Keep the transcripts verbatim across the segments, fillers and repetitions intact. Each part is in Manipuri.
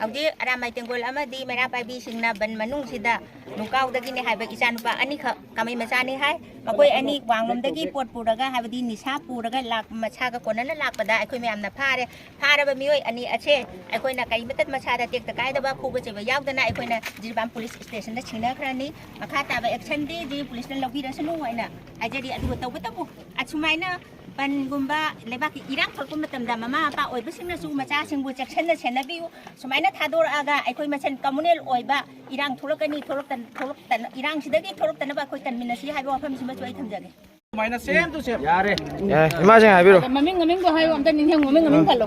ꯍꯧꯖꯤꯛ ꯑꯔꯥꯝꯕꯥꯏ ꯇꯦꯡꯒꯣꯜ ꯑꯃꯗꯤ ꯃꯩꯔꯥ ꯄꯥꯏꯕꯤꯁꯤꯡꯅ ꯕꯟ ꯃꯅꯨꯡꯁꯤꯗ ꯅꯨꯡꯀꯥꯎꯗꯒꯤꯅꯦ ꯍꯥꯏꯕ ꯏꯆꯥꯅꯨꯄꯥ ꯑꯅꯤꯈꯛ ꯀꯃꯩ ꯃꯆꯥꯅꯤ ꯍꯥꯏ꯫ ꯃꯈꯣꯏ ꯑꯅꯤ ꯋꯥꯡꯂꯣꯝꯗꯒꯤ ꯄꯣꯠ ꯄꯨꯔꯒ, ꯍꯥꯏꯕꯗꯤ ꯅꯤꯁꯥ ꯄꯨꯔꯒ ꯂꯥꯛ-, ꯃꯁꯥꯒ ꯀꯣꯟꯅꯅ ꯂꯥꯛꯄꯗ ꯑꯩꯈꯣꯏ ꯃꯌꯥꯝꯅ ꯐꯥꯔꯦ꯫ ꯐꯥꯔꯕ ꯃꯤꯑꯣꯏ ꯑꯅꯤ ꯑꯁꯦ ꯑꯩꯈꯣꯏꯅ ꯀꯔꯤꯃꯠꯇ ꯃꯁꯥꯗ ꯇꯦꯛꯇ ꯀꯥꯏꯗꯕ, ꯐꯨꯕ ꯆꯩꯕ ꯌꯥꯎꯗꯅ ꯑꯩꯈꯣꯏꯅ ꯖꯤꯔꯤꯕꯥꯝ ꯄꯨꯂꯤꯁ ꯁ꯭ꯇꯦꯁꯟꯗ ꯁꯤꯟꯅꯈ꯭ꯔꯅꯤ꯫ ꯃꯈꯥ ꯇꯥꯕ ꯑꯦꯛꯁꯟꯗꯤ ꯖꯤꯔꯤ ꯄꯨꯂꯤꯁꯅ ꯂꯧꯕꯤꯔꯁꯅꯨ ꯍꯥꯏꯅ ꯍꯥꯏꯖꯔꯤ꯫ ꯑꯗꯨꯒ ꯇꯧꯕꯇꯕꯨ ꯑꯁꯨꯃꯥꯏꯅ ꯕꯟꯒꯨꯝꯕ ꯂꯩꯕꯥꯛꯀꯤ ꯏꯔꯥꯡ ꯊꯣꯛꯂꯛꯄ ꯃꯇꯝꯗ ꯃꯃꯥ ꯃꯄꯥ ꯑꯣꯏꯕꯁꯤꯡꯅꯁꯨ ꯃꯆꯥꯁꯤꯡꯕꯨ ꯆꯦꯛꯁꯤꯟꯅ ꯁꯦꯟꯅꯕꯤꯌꯨ꯫ ꯁꯨꯃꯥꯏꯅ ꯊꯥꯗꯣꯔꯛꯑꯒ ꯑꯩꯈꯣꯏ ꯃꯁꯦꯟ ꯀꯝꯃꯨꯅꯦꯜ ꯑꯣꯏꯕ ꯏꯔꯥꯡ ꯊꯣꯛꯂꯛꯀꯅꯤ, ꯊꯣꯛꯂꯛꯇ-, ꯊꯣꯛꯂꯛꯇꯅ, ꯏꯔꯥꯡꯁꯤꯗꯒꯤ ꯊꯣꯛꯂꯛꯇꯅꯕ ꯑꯩꯈꯣꯏ ꯀꯟꯃꯤꯟꯅꯁꯤ ꯍꯥꯏꯕ ꯋꯥꯐꯝꯁꯤꯃꯁꯨ ꯑꯩ ꯊꯝꯖꯒꯦ꯫ ꯁꯨꯃꯥꯏꯅ ꯁꯦꯝ ꯇꯨ ꯁꯦꯝ꯫ ꯌꯥꯔꯦ꯫ ꯌꯥꯔꯦ꯫ ꯏꯃꯥꯁꯤꯡ ꯍꯥꯏꯕꯤꯔꯣ꯫ ꯃꯃꯤꯡ, ꯃꯃꯤꯡꯗꯣ ꯍꯥꯏꯌꯣ, ꯑꯝꯇ ꯅꯤꯡꯁꯤꯡ, ꯃꯃꯤꯡ, ꯃꯃꯤꯡ ꯄꯜꯂꯣ꯫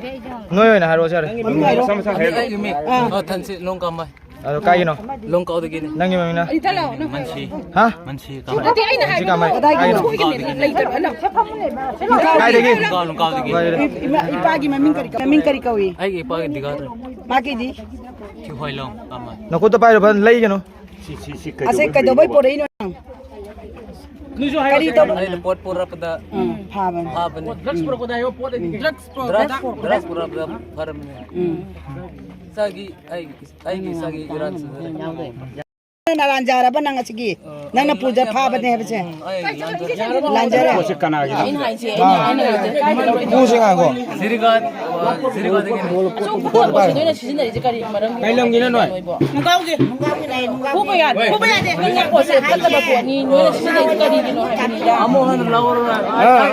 ꯅꯣꯏ ꯑꯣꯏꯅ ꯍꯥꯏꯔꯛꯑꯣ, ꯌꯥꯔꯦ꯫ ꯃꯃꯤꯡ ꯍꯥꯏꯔꯣ꯫ ꯃꯁꯥ ꯃꯁꯥ ꯍꯥꯏꯔꯣ꯫ ꯑꯩꯒꯤ ꯃꯤꯡ, ꯑꯥ꯫ ꯑ, ꯊꯟꯁꯤ ꯂꯣꯡꯀꯥꯝꯃꯩ꯫ ꯑꯗꯣ ꯀꯥꯏꯒꯤꯅꯣ? ꯂꯣꯡꯀꯥꯎꯗꯒꯤꯅꯤ꯫ ꯅꯪꯒꯤ ꯃꯃꯤꯡꯅ? ꯏꯊꯠꯂꯣ, ꯅꯪ ꯃꯟꯁꯤ꯫ ꯍꯥ? ꯃꯟꯁꯤ ꯅꯠꯇꯦ, ꯀꯥꯃꯩ꯫ ꯑꯩꯅ ꯍꯥꯏꯕꯗꯤ ꯀꯥꯃꯩ꯫ ꯀꯥꯏꯗꯒꯤ? ꯂꯩꯇꯕ, ꯑꯂ-, ꯀꯥꯏꯗꯒꯤ? ꯂꯣꯡꯀꯥꯎꯗꯒꯤ꯫ ꯏꯃꯥ, ꯏꯄꯥꯒꯤ ꯃꯃꯤꯡ ꯀꯔꯤ, ꯃꯃꯤꯡ ꯀꯔꯤ ꯀꯧꯏ? ꯑꯩꯒꯤ ꯏꯄꯥꯒꯤ ꯗꯤꯒꯥꯗ꯫ ꯃꯥꯒꯤꯗꯤ? ꯊꯤꯍꯣꯏꯂꯣꯡ ꯀꯥꯃꯩ꯫ ꯅꯈꯨꯠꯇ ꯄꯥꯏꯔꯣ, ꯐꯖꯅ ꯂꯩꯒꯅꯨ꯫ ꯁꯤ, ꯁꯤ, ꯁꯤ ꯑꯁꯦ ꯀꯩꯗꯧꯕꯩ ꯀꯩꯗꯧꯕꯩ ꯄꯨꯔꯛꯏꯅꯣ? ꯄꯨꯔꯛꯏꯅꯣ ꯅꯪ? ꯀꯔꯤ ꯇꯧꯕ? ꯑꯩꯅ ꯄꯣꯠ ꯄꯨꯔꯛꯄꯗ ꯎꯝ, ꯐꯥꯕꯅꯤ꯫ ꯐꯥꯕꯅꯤ꯫ ꯗ꯭ꯔꯒꯁ ꯄꯨꯔꯛꯄꯗ ꯍꯥꯏꯌꯣ, ꯄꯣꯠ ꯑꯩꯗꯤ ꯗ꯭ꯔꯒꯁ ꯄꯨꯔꯛꯄꯗ꯫ ꯗ꯭ꯔꯒꯁ, ꯗ꯭ꯔꯒꯁ ꯄꯨꯔꯛꯄꯗ ꯐꯔꯝꯃꯤꯅꯦ꯫ ꯎꯝ꯫ ꯏꯁꯥꯒꯤ, ꯑꯩ, ꯑꯩꯒꯤ ꯏꯁꯥꯒꯤ ꯏꯔꯥꯟ ꯁꯤꯖꯤꯟꯅꯔꯦ꯫ ꯅꯪꯅ ꯂꯥꯟꯖꯔꯕ ꯅꯪ ꯑꯁꯤꯒꯤ? ꯅꯪꯅ ꯄꯨꯖ ꯐꯥꯕꯅꯦ ꯍꯥꯏꯕꯁꯦ? ꯎꯝ, ꯑꯩ ꯂꯥꯟꯖꯔꯦ꯫ ꯂꯥꯟꯖꯔꯦ? ꯄꯣꯠꯁꯦ ꯀꯅꯥꯒꯤꯅꯣ? ꯑꯩꯅ ꯍꯥꯏꯁꯦ, ꯑꯩꯅ, ꯑꯩꯅ ꯍꯥꯏꯁꯦ꯫ ꯄꯨꯁꯦ ꯉꯥꯏꯈꯣ꯫ ꯖꯤꯔꯤꯒꯥꯠ, ꯖꯤꯔꯤꯒꯥꯠꯇꯒꯤꯅꯦ꯫ ꯑꯆꯧꯕ ꯄꯣꯠꯁꯦ ꯅꯣꯏꯅ ꯁꯤꯖꯤꯟꯅꯔꯤꯁꯦ ꯀꯔꯤ ꯃꯔꯝꯒꯤ? ꯀꯩ ꯂꯝꯒꯤꯅꯣ ꯅꯣꯏ? ꯃꯨꯡꯒꯥꯎꯒꯤ꯫ ꯐꯨꯕ ꯌꯥꯗꯦ, ꯐꯨꯕ ꯌꯥꯗꯦ꯫ ꯅꯪꯒꯤ ꯄꯣꯠꯁꯦ ꯐꯠꯇꯕ ꯄꯣꯠꯅꯤ, ꯅꯣꯏꯅ ꯁꯤꯖꯤꯟꯅꯔꯤꯁꯦ ꯀꯔꯤꯒꯤꯅꯣ ꯍꯥꯏꯕꯅꯤꯗ꯫ ꯑꯃꯨꯛ ꯍꯟꯅ ꯂꯧꯔꯔꯣꯏ꯫ ꯑꯥ꯫